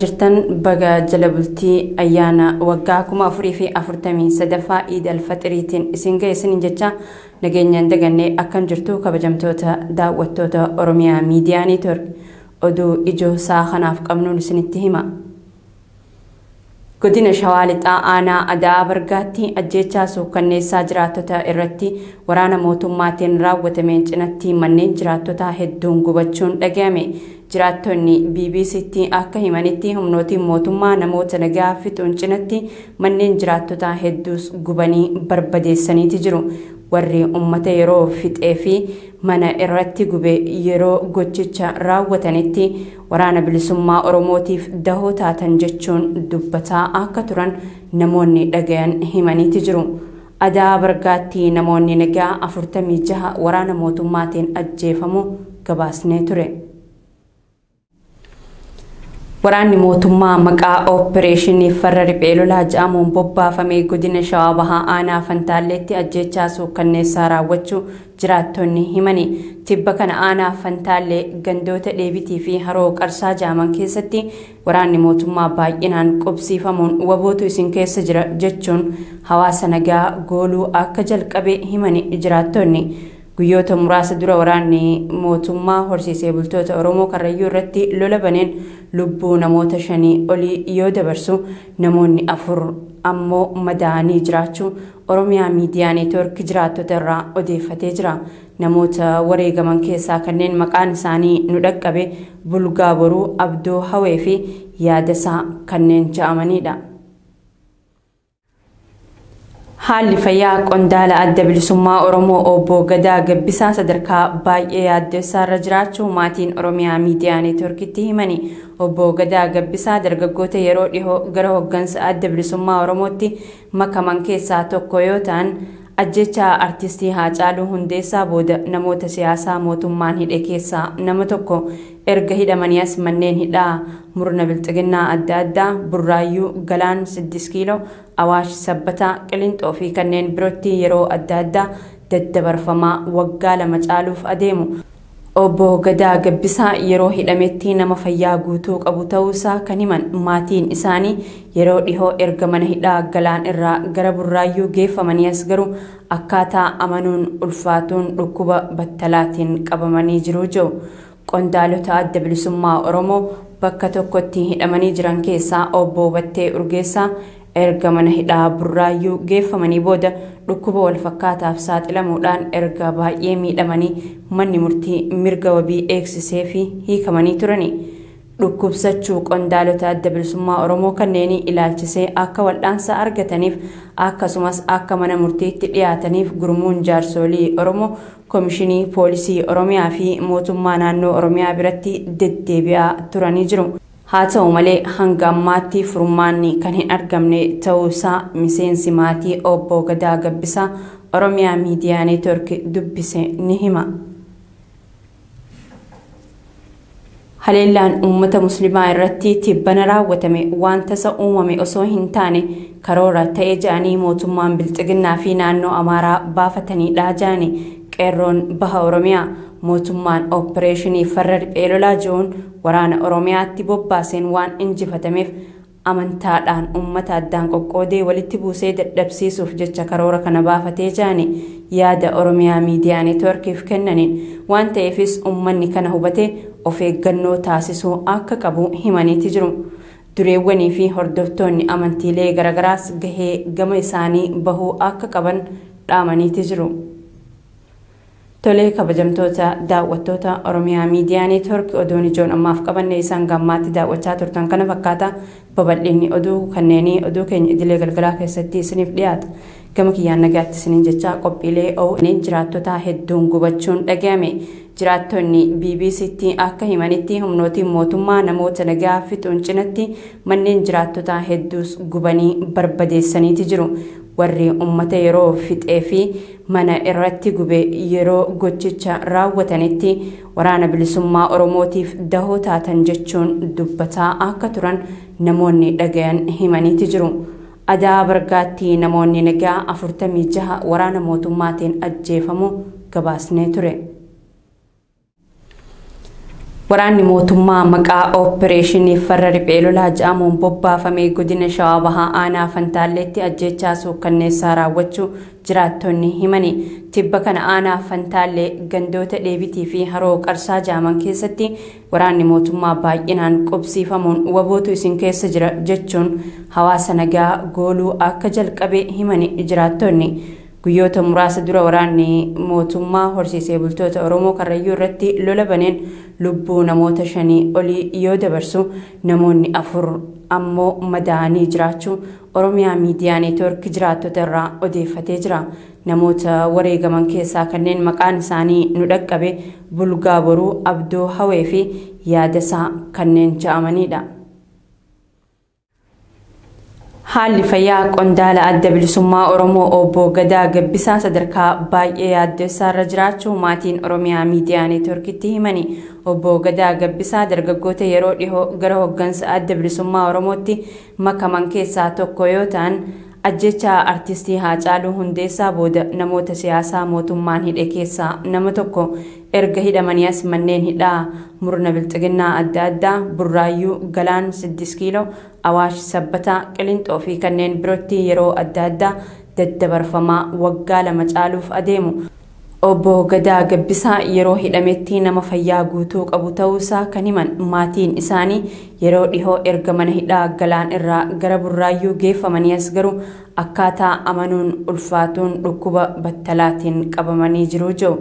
Jirtan baga jala bultii ayyaana waggaa 4043ffaa Iid Alfaxiriitiin isin ga'e isiniin jecha nageenyaan dagannee akkam jirtu kabajamtoota daawwattoota Oromiyaa Miidiyaa Neetwork oduu ijoo isaa kanaaf qabnuun isinitti hima. Godina Shawaa Lixaa Aanaa Ada'aa Bargaatti ajjeechaa suukkanneessaa jiraattota irratti waraana mootummaatiin raawwatameen cinatti manneen jiraattotaa hedduun gubachuun dhaga'ame. Jiraattonni BBCtti akka himanitti humnootiin mootummaa namoota nagaa fixuun cinatti manneen jiraattotaa hedduus gubanii barbadeessaniiti jiru. Warri uummata yeroo fixee fi mana irratti gube yeroo gochicha raawwatanitti waraana bilisummaa Oromootiif dahoo taatan jechuun dubbataa akka turan namoonni dhagayan himaniiti jiru. Ada'aa Bargaatti namoonni nagaa 46 waraana mootummaatiin ajjeefamu gabaasnee ture. Waraanni mootummaa maqaa ooppereeshinii farra riphee lolaa jedhamuun bobbaafamee godina Shawaa Bahaa Aanaa Fantaalleetti ajjeechaa suukkanneessaa raawwachuu jiraattonni himani. Tibba kana Aanaa Fantaallee gandoota Dheebitii fi Haroo Qarsaa jedhaman keessatti waraanni mootummaa baay'inaan qubsiifamuun wabootu isin keessa jira jechuun hawaasa nagaa gooluu akka jalqabe himani jiraattonni. Guyyoota muraasa dura waraanni mootummaa horsiisee bultoota Oromoo Karrayyuu irratti lola baneen lubbuu namoota 5 olii yoo dabarsu namoonni 4 ammoo madaa'anii jiraachuu Oromiyaa Miidiyaa Neetwork jiraattota irraa odeeffatee jira. Namoota wareegaman keessaa kanneen maqaan isaanii nu dhaqqabe Bulgaa Boruu, Abdoo Hawee fi Yaadasaa kanneen ja'amanidha. Haalli fayyaa qondaala adda bilisummaa Oromoo obbo Gadaa Gabbisaa sadarkaa baay'ee yaaddessaa irra jiraachuu maatiin Oromiyaa Miidiyaa Neetworkitti himani. Obbo Gadaa Gabbisaa dargaggoota yeroo dhihoo gara hoggansa adda bilisummaa Oromootti makaman keessaa tokko yoo ta'an ajjeechaa artistii Haacaaluu Hundeessaa booda namoota siyaasaa mootummaan hidhe keessaa nama tokko erga hidhamanii as manneen hidhaa murna bilxiginnaa adda addaa Burraayyuu, Galaan, 6 kiiloo, Awaash, Sabbataa, Qilinxoo fi kanneen birootti yeroo adda addaa daddabarfamaa waggaa 2 caaluuf adeemu. Obbo Gadaa Gabbisaa yeroo hidhametti nama fayyaa guutuu qabu ta'uusaa kan himan maatiin isaanii yeroo dhihoo erga mana hidhaa Galaan irraa gara Burraayyuu geeffamanii as garuu akkaataa amanuun ulfaatuun dhukkuba battalaatiin qabamanii jiru jiru. Qondaalota adda bilisummaa Oromoo bakka tokkotti hidhamanii jiran keessaa obbo Battee Urgeessaa erga mana hidhaa Burraayyuu geeffamanii booda dhukkuba wal fakkaataaf saaxilamuudhaan erga baay'ee miidhamanii manni murtii mirga wabii eegsisee fi hiikamanii turani. Dhukkubsachuu qondaalota adda bilisummaa Oromoo kanneen ilaalchisee akka wal'aansa argataniif akkasumas akka mana murtiitti dhiyaataniif gurmuun jaarsolii Oromoo Komishinii Poolisii Oromiyaa fi mootummaa naannoo Oromiyaa biratti deddeebi'aa turanii jiru. Haa ta'u malee hanga ammaatti furmaanni kan hin argamne ta'uusaa miseensi maatii obbo Gadaa Gabbisaa Oromiyaa Miidiyaa Neetwork dubbise ni hima. Haleellaan uummata musliimaa irratti tibbana raawwatame waan tasa uumame osoo hin taane karoora ta'e jedhanii mootummaan bilxiginnaa fi naannoo Amaaraa baafatanidha jedhani qeerroon baha Oromiyaa. Mootummaan ooppereeshinii farra riphee lolaa jiruun waraana Oromiyaatti bobbaaseen waan injifatameef amantaadhaan uummata addaan qoqqoodee walitti buusee dadhabsiisuuf jecha karoora kana baafatee jedhani yaada Oromiyaa Miidiyaa Neetworkiif kennaniin waan ta'eefis uummanni kana hubatee of eeggannoo taasisuu akka qabu himaniiti jiru. Dureewwanii fi hordoftoonni amantiilee garagaraas gahee gama isaanii bahuu akka qaban dhaamaniiti jiru. Tolee kabajamtoota daawwattoota Oromiyaa Miidiyaa Neetwork oduun ijoon ammaaf qabanne isaan gammaatti daawwachaa turtan kana fakkaata. Babal'inni oduu kanneenii oduu keenya idilee galgalaa keessatti isiniif dhiyaata. Gama kiyyaan nagaatti isiniin jecha qophiilee ONN jiraattota hedduun gubachuun dhaga'ame. Jiraattonni BBCtti akka himanitti humnootiin mootummaa namoota nagaa fixuun cinatti manneen jiraattotaa hedduus gubanii barbadeessaniiti jiru. Warri uummata yeroo fixee fi mana irratti gube yeroo gochicha raawwatanitti waraana bilisummaa Oromootiif dahoo taatan jechuun dubbataa akka turan namoonni dhagayan himaniiti jiru. Ada'aa Bargaatti namoonni nagaa 46 waraana mootummaatiin ajjeefamu gabaasnee ture. Waraanni mootummaa maqaa ooppereeshinii farra riphee lolaa jedhamuun bobbaafame godina Shawaa Bahaa aanaa Fantaalleetti ajjeechaa suukkanneessaa raawwachuu jiraattonni himani. Tibba kana aanaa Fantaallee gandoota Dheebitii fi Haroo Qarsaa jedhaman keessatti waraanni mootummaa baay'inaan qubsiifamuun wabootu isin keessa jira jechuun hawaasa nagaa gooluu akka jalqabe himani jiraattonni. Guyyoota muraasa dura waraanni mootummaa horsiisee bultoota Oromoo Karrayyuu irratti lola baneen lubbuu namoota 5 olii yoo dabarsu namoonni 4 ammoo madaa'anii jiraachuu Oromiyaa Miidiyaa Neetwoork jiraattota irraa odeeffatee jira. Namoota wareegaman keessaa kanneen maqaan isaanii nu dhaqqabe Bulgaa Boruu, Abdoo Hawee fi Yaadasaa kanneen ja'amanidha. Haalli fayyaa qondaala adda bilisummaa Oromoo obbo Gadaa Gabbisaa sadarkaa baay'ee yaaddessaa irra jiraachuu maatiin Oromiyaa Miidiyaa Neetwoorkitti himani. Obbo Gadaa Gabbisaa dargaggoota yeroo dhihoo gara hoggansa adda bilisummaa Oromootti makaman keessaa tokko yoo ta'an ajjeechaa artistii Haacaaluu Hundeessaa booda namoota siyaasaa mootummaan hidhe keessaa nama tokko. Erga hidhamanii as manneen hidhaa murna bilxiginnaa adda addaa Burraayyuu, Galaan, 6 kiiloo, Awaash, Sabbataa, Qilinxoo fi kanneen birootti yeroo adda addaa daddabarfamaa waggaa 2 caaluuf adeemu. Obbo Gadaa Gabbisaa yeroo hidhametti nama fayyaa guutuu qabu ta'uusaa kan himan maatiin isaanii yeroo dhihoo erga mana hidhaa Galaan irraa gara Burraayyuu geeffamanii as garuu akkaataa amanuun ulfaatuun dhukkuba battalaatiin qabamanii jiru jedhu.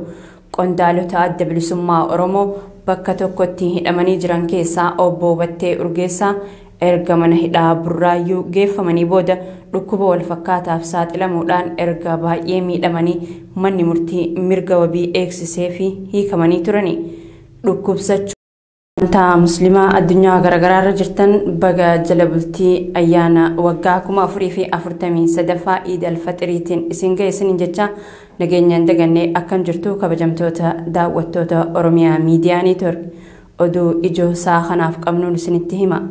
Qondaalota adda bilisummaa Oromoo bakka tokkotti hidhamanii jiran keessaa obbo Battee Urgeessaa erga mana hidhaa Burraayyuu geeffamanii booda dhukkuba wal fakkaataaf saaxilamuudhaan erga baay'ee miidhamanii manni murtii mirga wabii eegsisee fi hiikamanii turani. Dhukkubsachuu amantaa musliimaa addunyaa garaagaraa irra jirtan baga jala bultii ayyaana waggaa 1443ffaa Iid al-Faxiriitiin isin ga'e isiniin jecha nageenyaan dagannee akkam jirtu kabajamtoota daawwattoota Oromiyaa Miidiyaa Neetwoork oduu ijoo isaa kanaaf qabnuun isinitti hima.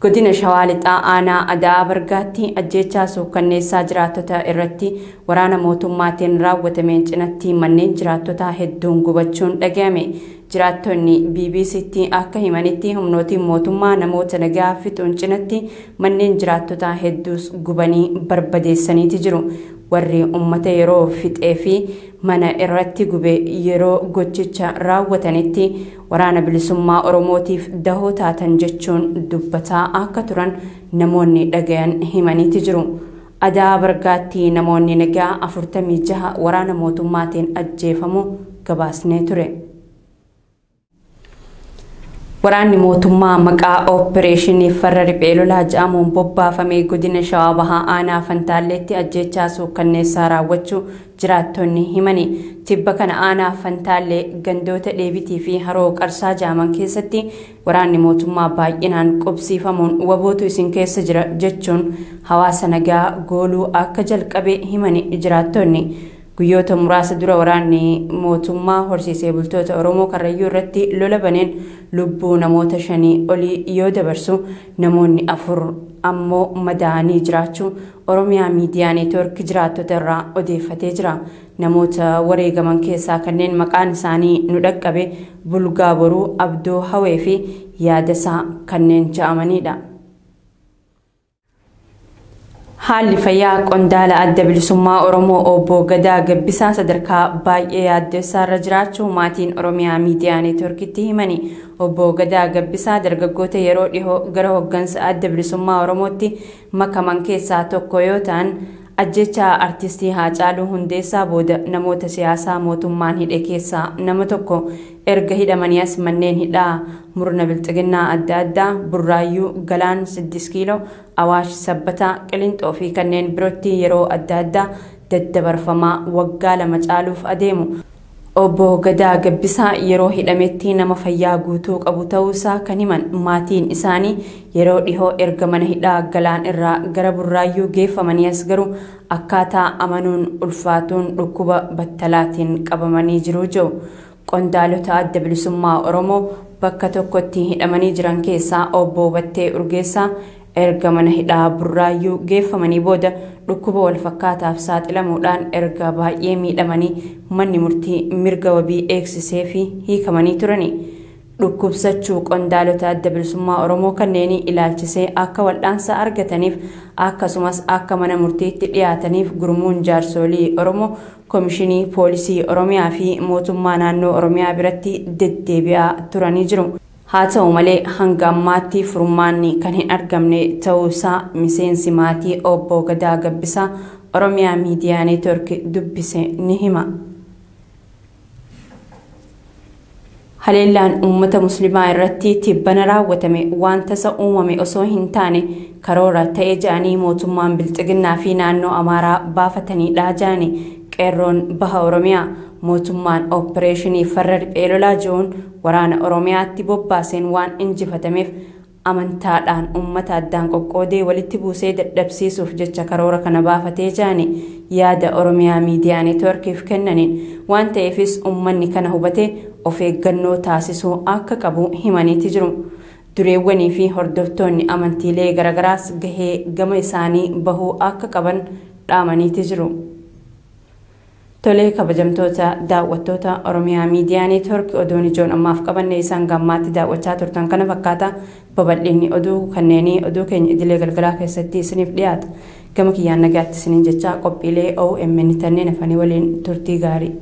Godina Shawaa Lixaa aanaa Adaa Bargaatti ajjeechaa suukkanneessaa jiraattota irratti waraana mootummaatiin raawwatameen cinatti manneen jiraattotaa hedduun gubachuun dhaga'ame. Jiraattonni BBCtti akka himanitti humnootiin mootummaa namoota nagaa fixuun cinatti manneen jiraattotaa hedduus gubanii barbadeessaniiti jiru. Warri uummata yeroo fixee fi mana irratti gube yeroo gochicha raawwatanitti waraana bilisummaa Oromootiif dahoo taatan jechuun dubbataa akka turan namoonni dhagayan himaniiti jiru. Adaa Bargaatti namoonni nagaa 46 waraana mootummaatiin ajjeefamu gabaasnee ture. Waraanni mootummaa maqaa ooppereeshinii farra riphee lolaa jedhamuun bobbaafame godina Shawaa Bahaa aanaa Fantaalleetti ajjeechaa suukkanneessaa raawwachuu jiraattonni himani. Tibba kana aanaa Fantaallee gandoota Dheebitii fi Haroo Qarsaa jedhaman keessatti waraanni mootummaa baay'inaan qubsiifamuun wabootu isin keessa jira jechuun hawaasa nagaa gooluu akka jalqabe himani jiraattonni. Guyyoota muraasa dura waraanni mootummaa horsiisee bultoota Oromoo Karrayyuu irratti lola baneen lubbuu namoota 5 olii yoo dabarsu namoonni 4 ammoo madaa'anii jiraachuu Oromiyaa Miidiyaa Neetwoork jiraattota irraa odeeffatee jira. Namoota wareegaman keessaa kanneen maqaan isaanii nu dhaqqabe Bulgaa Boruu, Abdoo Hawee fi Yaadasaa kanneen ja'amanidha. Haalli fayyaa qondaala adda bilisummaa Oromoo obbo Gadaa Gabbisaa sadarkaa baay'ee yaaddessaa irra jiraachuu maatiin Oromiyaa Miidiyaa Neetwoorkitti himani. Obbo Gadaa Gabbisaa dargaggoota yeroo dhihoo gara hoggansa adda bilisummaa Oromootti makaman keessaa tokko yoo ta'an ajjeechaa artistii Haacaaluu Hundeessaa booda namoota siyaasaa mootummaan hidhe keessaa nama tokko. Erga hidhamanii as manneen hidhaa murna bilxiginnaa adda addaa Burraayyuu, Galaan, 6 kiiloo, Awaash, Sabbataa, Qilinxoo fi kanneen birootti yeroo adda addaa daddabarfamaa waggaa 2 caaluuf adeemu. Obbo Gadaa Gabbisaa yeroo hidhametti nama fayyaa guutuu qabu ta'uusaa kan himan maatiin isaanii yeroo dhihoo erga mana hidhaa Galaan irraa gara Burraayyuu geeffamanii as garuu akkaataa amanuun ulfaatuun dhukkuba battalaatiin qabamanii jiru jedhu. Qondaalota adda bilisummaa Oromoo bakka tokkotti hidhamanii jiran keessaa obbo Battee Urgeessaa Erga mana hidhaa Burraayyuu geeffamanii booda dhukkuba wal fakkaataaf saaxilamuudhaan erga baay'ee miidhamanii manni murtii mirga wabii eegsisee fi hiikamanii turani. Dhukkubsachuu qondaalota Adda Bilisummaa Oromoo kanneen ilaalchisee akka wal'aansa argataniif akkasumas akka mana murtiitti dhiyaataniif gurmuun jaarsolii Oromoo Komishinii Poolisii Oromiyaa fi mootummaa naannoo Oromiyaa biratti deddeebi'aa turanii jiru. Haa ta'u malee hanga ammaatti furmaanni kan hin argamne ta'uusaa miseensi maatii obbo Gadaa Gabbisaa Oromiyaa Miidiyaa Neetwork dubbise ni hima. Haleellaan uummata musliimaa irratti tibbana raawwatame waan tasa uumame osoo hin taane karoora ta'e jedhanii mootummaan Bilxiginnaa fi naannoo Amaaraa baafatanidha jedhani qeerroon baha Oromiyaa. Mootummaan ooppereeshinii farra riphee lolaa jiruun waraana Oromiyaatti bobbaaseen waan injifatameef amantaadhaan uummata addaan qoqqoodee walitti buusee dadhabsiisuuf jecha karoora kana baafatee jedhani yaada Oromiyaa Miidiyaa Neetworkiif kennaniin. Waan ta'eefis uummanni kana hubatee of eeggannoo taasisuu akka qabu himaniiti jiru. Dureewwanii fi hordoftoonni amantiilee garagaraas gahee gama isaanii bahuu akka qaban dhaamaniiti jiru. Tolee kabajamtoota daawwattoota Oromiyaa Miidiyaa Neetwork oduun ijoon ammaaf qabanne isaan gammaatti daawwachaa turtan kana fakkaata. Babal'inni oduu kanneenii oduu keenya idilee galgalaa keessatti isiniif dhiyaata. Gama kiyyaan nagaatti isiniin jechaa qophiilee OMN tanneen hafanii waliin turtii gaarii.